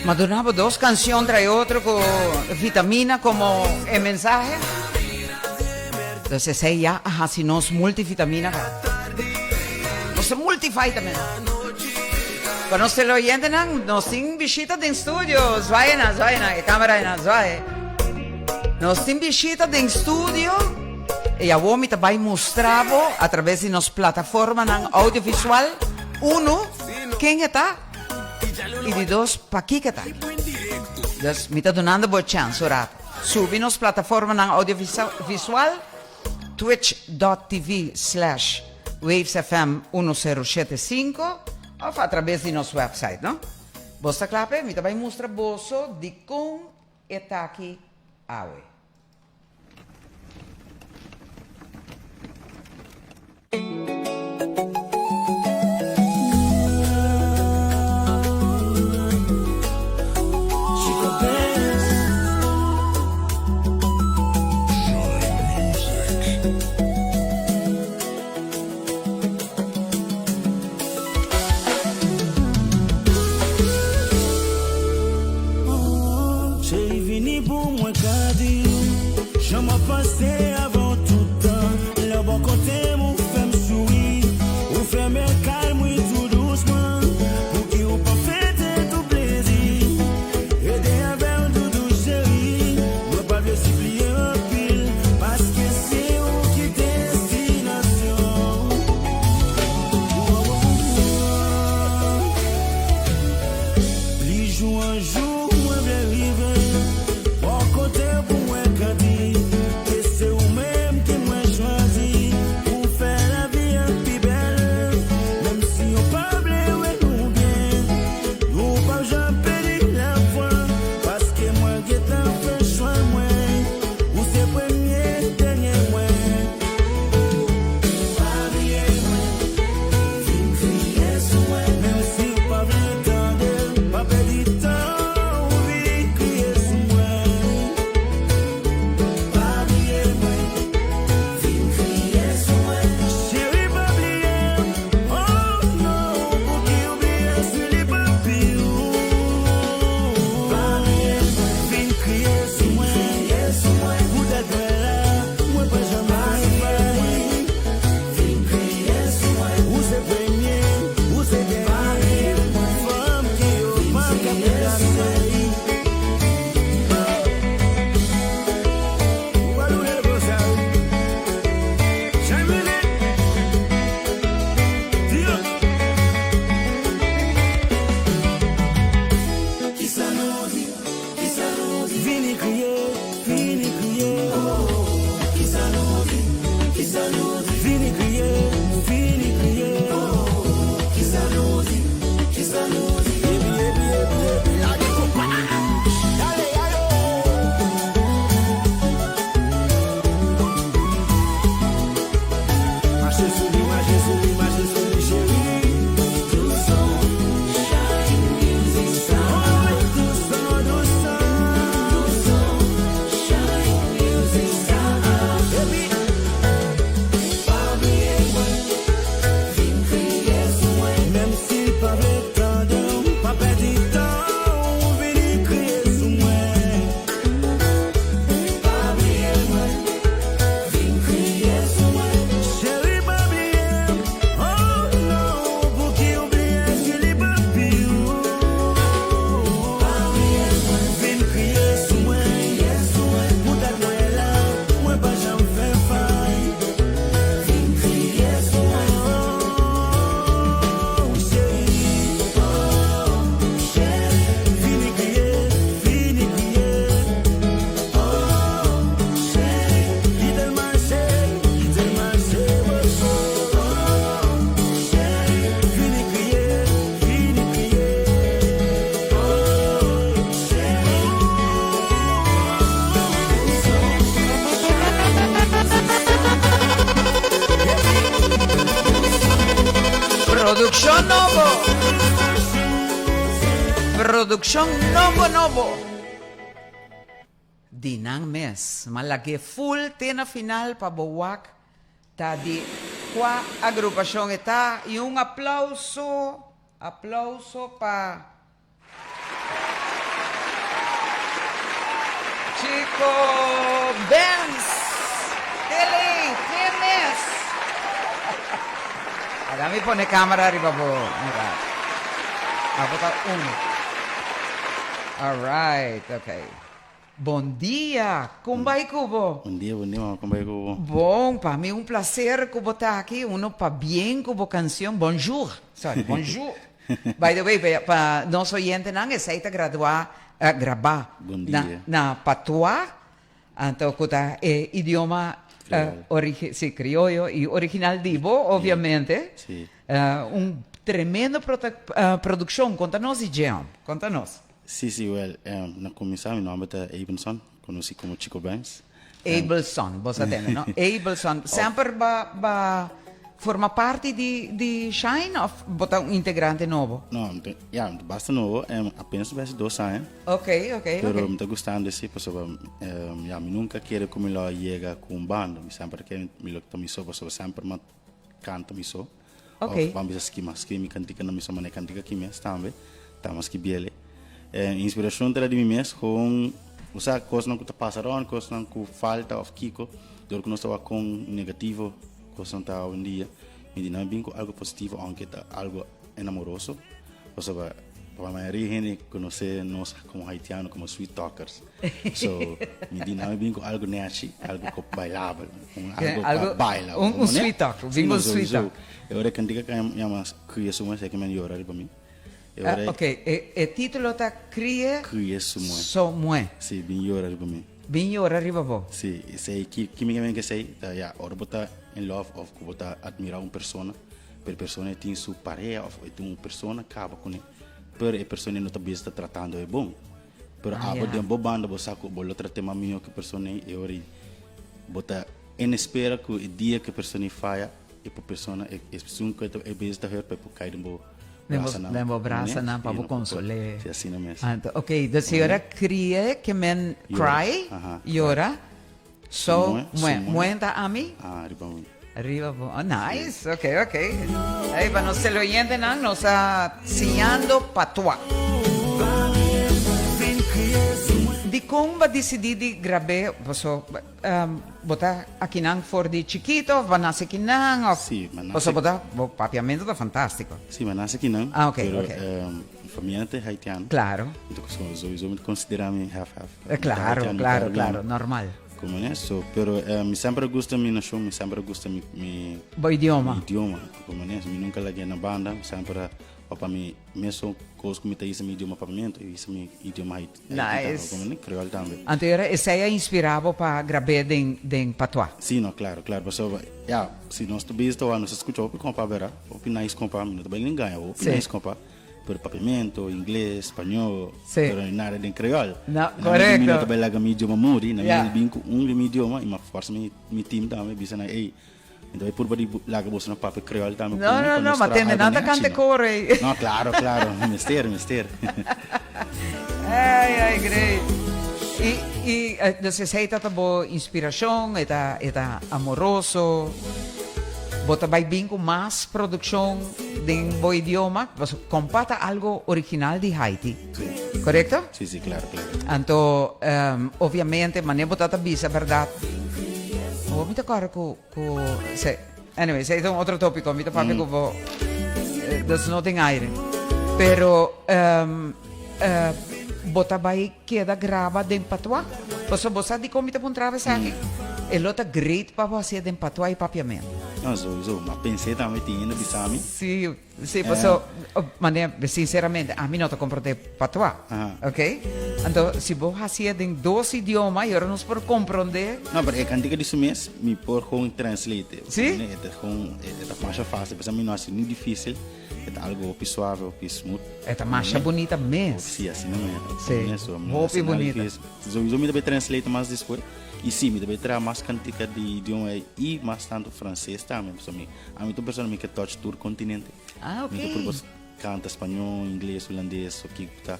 Ma duna bo dos cancion trae otro cu vitamina como e mensahe. Entonces esey ya a haci nos multivitamina ka. Nos ta multivitamin. Pa nos teleoyentenan, nos tin bishita den studio. Zwaai na, zwaai na, e camera na, zwaai. Nos tin bishita den studio. Y awor mi ta bay mustra bo a traves di nos plataformanan audiovisual, uno, ken e ta, y di dos, pakiko e ta. Dus mi ta dunando bo e chance un rato. Subi nos plataformanan audiovisual, twitch.tv slash wavesfm uno sero shete sinku of a traves di nos website, no? Bo sta kla p'e? Mi ta bai mustra boso dikon e ta aki awe. Produccion nobo. Produccion nobo nobo. Di nan mes. Ma lag'é full te na final pa bo wak ta di kua agrupacion e ta y un aplauso aplauso pa Chico Benz Tele te mes. Laga mi pone camera riba bo un rato. Abo ta uno. Alright, ok. Bon dia, con bai cu bo? Bon dia, bon dia mama, con bai cu bo? Bon, pa mi un placer cu bo ta aki, uno pabien cu bo cancion, bonjour, sorry, bonjour. By the way, pa pa nos oyentenan esei ta gradua, grabá Bon na dia. na patois, anto cu ta e idioma Creol. origi, si, crioyo y original di bo, obviamente. Si. Un tremendo produccion, conta nos di dje, conta nos. Si, si, wel, na kuminsá mi nòmber ta Abelson, konosí komo Chico Benz. Abelson, bo sa tende, no? Abelson, semper ba ba forma parti di di Shine òf bo ta un integrante nobo? No, mi ta, ya, mi ta basta nobo, apenas mi ta hasi dos aña. Ok, ok, ok. Pero mi ta gustando si, pasobra, ya, mi nunka kere ku mi lo yega ku un banda, mi semper ke mi lo ta mi so, pasobra semper mi a kanta mi so. Ok. Of ban bisa ski mas ski mi kantika na mi so manera kantika ki mes tambe ta mas ki biele. Inspiracion ta di mi mes gewoon osea cosnan cu ta pasa rond cosnan cu falta of kico dor cu nos ta wak con negativo cosnan ta awendia mi di nan bin cu algo positivo aunke ta algo enamoroso pasobra pa mayoria hende conoce nos como haitiano como sweet talkers so mi di nan bin cu algo nechi algo cu bailabel. Un algo Algo, pa baila. un, un sweet talk, Sí, bin no, un sweet sowieso. talk. E ora kantika ka yama Cria su muhe, esaki men yora riba mi. E Ah, ora ok, e, e título ta Crie Cria su muhe. so muhe. Sí, bin yora riba mi. Bin yora riba bo. Sí, esei ki ki mi ke men ke esei ta ya, ora bo ta in love of ku bo ta admira un persona, pero e persona e tin su pareha of e tin un persona kaba kuné, pero e persona e no ta bisa ta tratando e bon. Pero Ah, abo ya. den bo banda bo sa ku bo lo trat'é mas mihó ku e persona ei, e ora ei bo ta en espera ku e dia ku e persona ei faya, e por persona, e esun ku e bes ta hurt pa e por kai den bo Den bo, brasanan. den bo Mane? brasanan pa I bo no por por, konsol'é. si asina mes. Anto, ok, dus e ora krie ke men Yora, cry, aha, cry. yora, so, Su mue, mue, su mue. mue ta ami? Ah, riba mi. Riba bo, oh, nice, ok, ok. Ey, pa nos teleoyentenan, nos a siñando patois. Dikon bo a disidí di grab'é? Paso, bo ta akinan for di chikito of bo a nase akinan of? Sí, mi a nase. Paso bo ta, bo papiamentu ta fantástiko. Sí, mi a nase akinan. Ah, ok, pero, ok. Mi famia ta haitiano. Claro. Entonces, sowieso mi ta konsiderá mi half half. Claro, claro, claro, normal. Como ne? So, pero mi semper a gusta mi nacion, mi semper a gusta mi, mi, Bo idioma. mi idioma. Como ne? Mi nunca lag'é na banda, mi semper a papia mi mesun cos cu mi ta hisa mi idioma papiamento, y hisa mi idioma Haiti tambe, Nice. como ne? Creol tambe. Anto era esei a inspira bo pa grab'é den, den patois? Si, no, claro, claro. Pasobra, ya, si nos ta bisa ta nos ta scucha hopi compa, bera? Hopi nice compa, mi no ta bay engaña, hopi Si. nice compa. Pero papiamento, ingles, spañó, Sí. pero nada den creol. No, Na mi correcto. mi no ta bay laga mi idioma muri, na mi Ja. bin cu un di mi idioma y m'a forsa mi mi team tambe bisa nan ey, mi ta bay purba di laga boso nan papia creol tambe No, cu mi no, pa no, nos ma traha tende algo nan ta nechi, canta no. coro ey. No, claro, claro, mester, mester. Ay, ay, great. Y, y, dus esey ta ta bo inspiracion, e ta, e ta amoroso. Bo ta bai bin ku mas produkshon den bo idioma? Pasobra kompa ta algo original di Haiti. Sí. Korekto? Sí, sí, klaro, klaro. Anto, obviamente, manera bo ta ta bisa bèrdat. Bo mi ta kòrda ku, ku, se, anyway, esei ta un otro tópiko, mi ta papia ku bo, dus no den aire. Pero, bo ta bai keda graba den patois? Pasobra bo sa dikon mi ta puntra esaki? E lo ta great pa bo hasié den patois i papiamento. No, souiso. Ma pensé tambe tin hende bisa mi. Sí, sí, paso, manera, sinceramente, ami no ta comprende patois. Ok? Anto, si bo hasié den dos idioma, y ora nos por comprende. No, pero e cantica di su mes, mi por gewoon translate. Sí? E ta gewoon, e ta masha fácil, pasobra mi no hasi ni difícil. E ta algo hopi suave, hopi smooth. E ta masha bunita mes. Sí, asina mes. Sí, hopi bunita. Souiso mi ta bay translate mas despues. I sí, mi ta bai traha mas kantika di idioma ei i mas tantu franses tambe, pasobra mi ami ta un persona mi ke touch tur kontinente. Ah, Mi ta ok. purba kanta spañó, ingles, hulandes o kiko ku ta.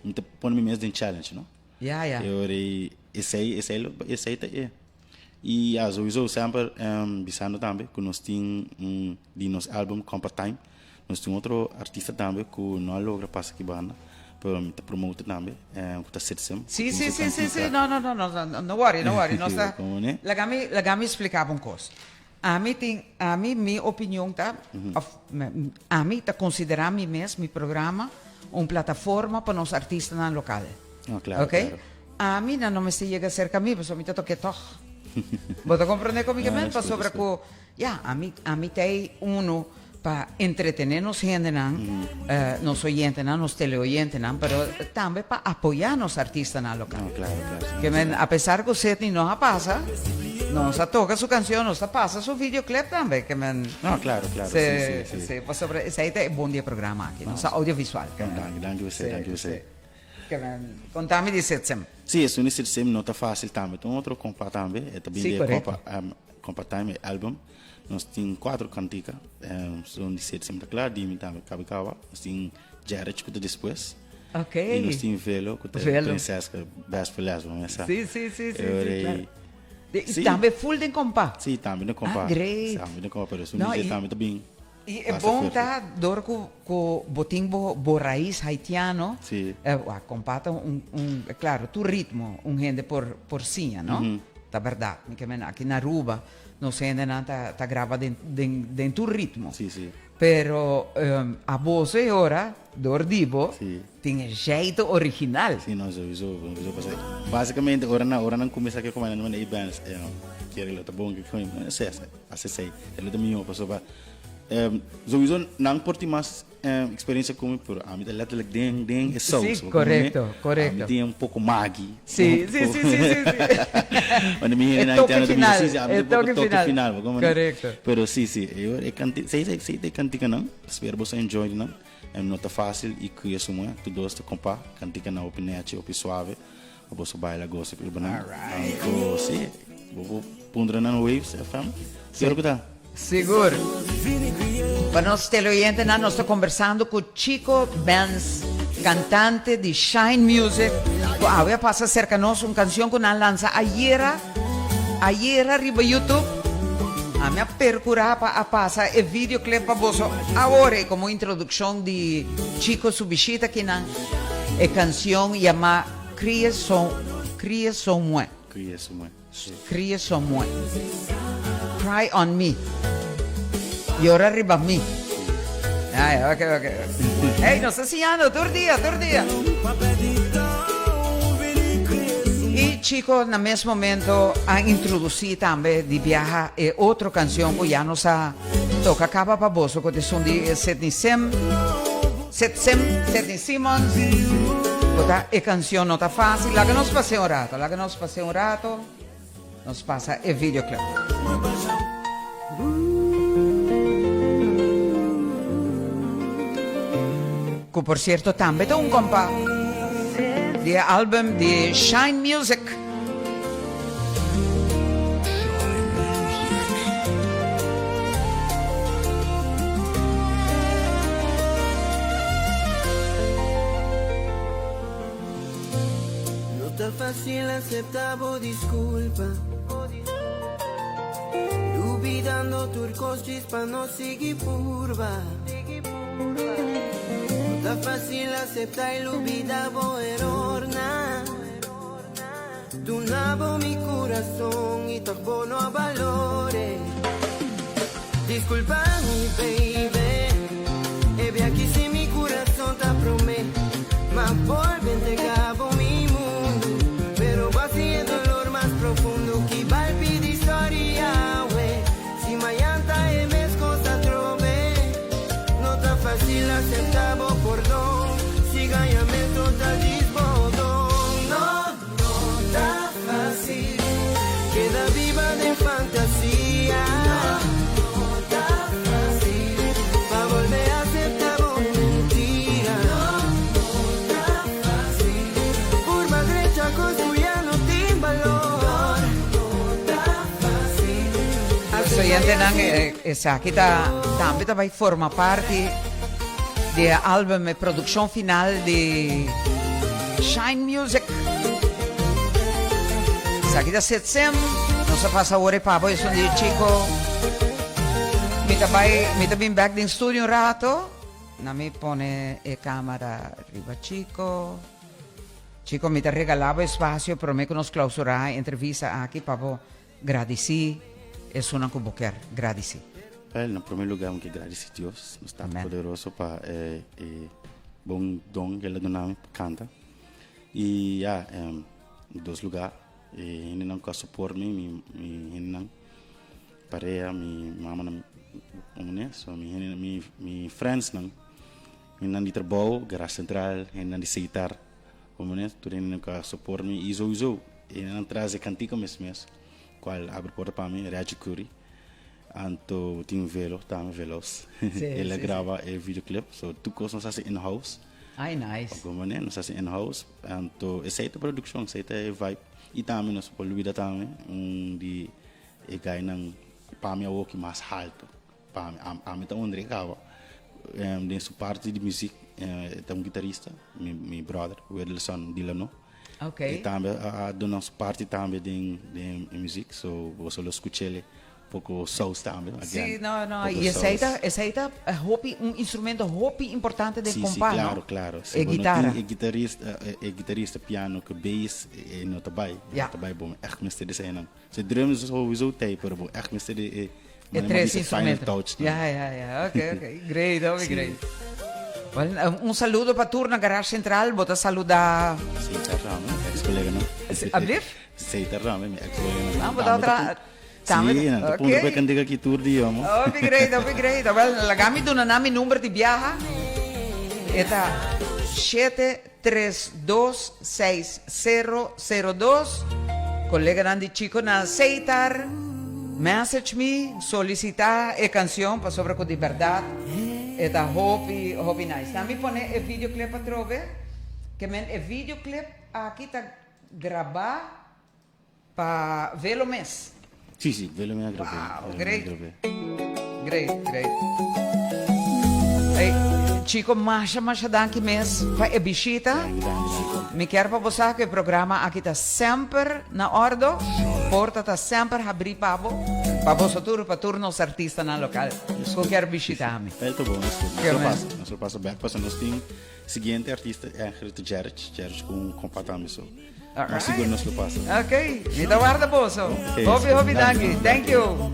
Mi ta pone mi mes den challenge, no? Ya, ya. E ora ei esei esei lo esei ta e. I ya, souiso semper bisando tambe ku nos tin un di nos album Compa Time, nos tin otro artista tambe ku no a logra pasa aki banda, pero mi ta promote tambe, ku ta Sitsem. Si, si, si, si, si, no, no, no, no, no worry, no worry, nos ta, laga mi, laga mi splika bo un kos. Ami tin, ami mi opinion ta, of ami ta konsiderá mi mes, mi programa, un plataforma pa nos artistanan lokal. Oh, claro, Ok? claro. Ami nan no mester yega serka mi, pasobra mi ta tok'é tòg. Bo ta komprondé kon mi ke Ah, men? escuta, Pasobra escuta. ku, ya, ami, ami ta ei unu pa entretené nos hendenan, nos oyentenan, nos teleoyentenan, pero tambe pa apoyá nos artistanan lokal. No, claro, claro, sí, Ke sí. men, a pesar ku Sidney no a pasa, nos a toka su kanshon, nos ta pasa su videoclip tambe, ke men, No, claro, claro, sí, sí, sí, sí. sí, pasobra esei ta e bon di e programa aki, nos ta audiovisual, ke No, men. danki, danki bo Sí, danki bo sí. Ke men, konta mi di Sitsem. Sí, esun di Sitsem no ta fácil tambe, ta un otro kompa tambe, e ta bin Sí, di e korekto. kompa, Compa Time, e album. Nos tin cuatro cantica, son di Setsem ta cla, di mi tambe cabe caba. Nos tin Jerich cu ta despues. Ok. Y nos tin Velo cu ta Velo. Prinses cu best for last, bo mesa. Sí, sí, sí, sí, E ora sí, ei- claro. De, Sí. Tambe full den compa. Sí, tambe den compa. Ah, great. Tambe den compa, pero esun No, di y- tambe ta bin. Y e basta bon fuerte. ta door cu bo tin bo raiz haitiano. Sí. Wa, compa ta un, claro, tu ritmo un hende por siña, no? Ta berdad. Mi ke men aki na Aruba nos hendenan ta graba den tu ritmo. Sí, sí. Pero abo e ora, door di bo, Sí. tin e jeito original. Sí, no, sowieso, sowieso pasa. Básicamente, ora nan cuminsa ke come nan e bands, kier lo ta bon ke come, no sé, hace sei. E lo ta mihó pasobra sowieso nan por tin mas experiencia cu mi, pero ami ta letterlijk den e saus. Sí, correcto, correcto. Ami tin un poco magi. Sí, sí, sí, sí, sí, sí. Wanneer mi E hende toque haitiano ta bisa, final, sí, sí, ami e tin un poco toque toque final. final, bo comprende? Correcto. Pero sí, sí, e canti, sei, sei, sei e canticanan, spero boso enjoy nan. No ta fácil y cria su muhe, tur dos ta compa, canticanan hopi nechi, hopi suave, pa boso baila, goza cu riba nan. Alright. Anto, sí, bo por puntra nan Waves FM. Sigur cu ta? Sigur. Pa nos teleoyentenan nos ta conversando cu Chico Benz, cantante di Shine Music, cu awe a pasa cerca nos un cancion cu nan lansa ayera, ayera riba YouTube. Ami a percura pa a pasa e videoclip pa boso awor y como introduccion di Chico su bishita akinan, e cancion yama Crie Son, Crie Son Mue. Crie Son Mue. Crie son mue. Cry on me. Yora riba mi. Ay, ok, ok. Hey, nos ta siñando tur dia, tur dia. Y Chico na mes momento a introduci tambe di biaha e otro cancion cu ya nos a toca caba pa boso cu ta esun di Sidney Sim, Sid Sim, Sidney Simons, cu ta e cancion No Ta Facil. Laga nos pas'e un rato, laga nos pas'e un rato, nos pasa e videoclip. Cu por cierto tambe ta un compa di e album di Shine Music. No ta fácil acepta bo disculpa Lubidando tur cos djis pa no sigui purba No ta fácil acepta y lubida bo erornan Duna bo mi corazon y toch bo no a balore Disculpa mi baby E biachi si mi corazon ta prome Ma bolbe entrega bo mi mundo Pero bo haci e dolor mas profundo Ki bal pidi sorry awe Si mañan ta e mes cos atrobe No ta facil acepta bo pordon Si gaña mes no ta disbodon No, no ta facil Keda biba den fantasia No, no ta facil Pa bolbe acepta bo mentira No, no ta facil Purba drecha cos cu ya no tin balor. Oyentenan, esaki ta tambe ta bai forma parti di e album, e produccion final di Shine Music. Esaki ta Sit Sim. Nos a pasa ora e pabo esun di e chico. Mi ta bai, mi ta bin bek den studio un rato. Na mi pone e camera riba chico. Chico, mi ta regala bo espacio prome cu nos clausura e entrevista aki pa bo gradici esunnan cu bo kier gradici. Wel, na prome lugar mi ke gradici Dios, nos Tata Poderoso pa e bon don cu el a duna mi pa canta. Y ya, en dos lugar e hendenan cu a support mi, mi hendenan, pareha, mi mamanan, so mi hendenan, mi friendsnan. Hendenan di trabou, Garage Central, hendenan di Seitar, como ne, tur hendenan ku a soport mi i souiso hendenan tras e kantika mes mes, kual a abri porta pa mi, Reggie Curry, anto tin Velo tambe, Veloz, el a graba e videoclip, so tur kos nos hasi in house. Ay nice. Como ne, nos hasi in house, anto esei ta produccion, esei ta e vibe, i tambe nos por lubida tambe un di e guynan pa mi awoki mas halto. Pa mi, ami ta André Cava. Den su parti di muziek e ta un gitarista, mi mi brother Wedelson Dilano. Okay. E tambe a duna su parti tambe den den e muziek, so boso lo scuch'el poco saus tambe. Again, sí, no, no, y esey ta, esey ta hopi un instrumento hopi importante den sí, compa, sí, claro, no? Claro. E guitarra. E guitarista, e guitarista piano cu bass e no ta bay, Ja. no ta bay bon. Echt mester di esey nan. Se drums sowieso tey, pero bo echt mester di e E tres instrumento. Ja, ja, ja. Ok, ok. Great, hopi Sí. great. Wel, un saludo pa tur na Garage Central. Bo ta saluda. Seita Rame, ex colega no. Ablief? Seita Rame, mi ex colega no. Ah, bo ta otra. Tambe. Sí, nan ta punto pa kantika ki tur dia, mo. Hopi great, hopi great. Wel, laga mi duna nan mi number di biaha. E ta 7326002. Koleganan di Chico na Seitar, message mi, solicita e cancion pasobra cu di berdad e ta hopi hopi nice. Na mi pone e videoclip atrobe, ke men e videoclip aki ta graba Pa Velo mes. Sí, sí, Velo mes a grab'é. Wow, great. Great, great. Ey, Chico, masha, masha danki mes pa e bishita. Danki, danki, danki. Mi kier pa bo sa ku e programa aki ta semper na ordo. Porta ta semper habrí pa bo, pa boso tur, pa tur nos artistanan lokal ku kier bishita mi. El ta bon, es ku. Nos lo pasa, nos lo pasa bek pasobra nos tin siguiente artista, Angel ta Jerich, Jerich ku un kompa tambe so. Alright. Sigur nos lo pasa. Ok, mi ta warda boso. Ok, Hopi, hopi danki. Thank you.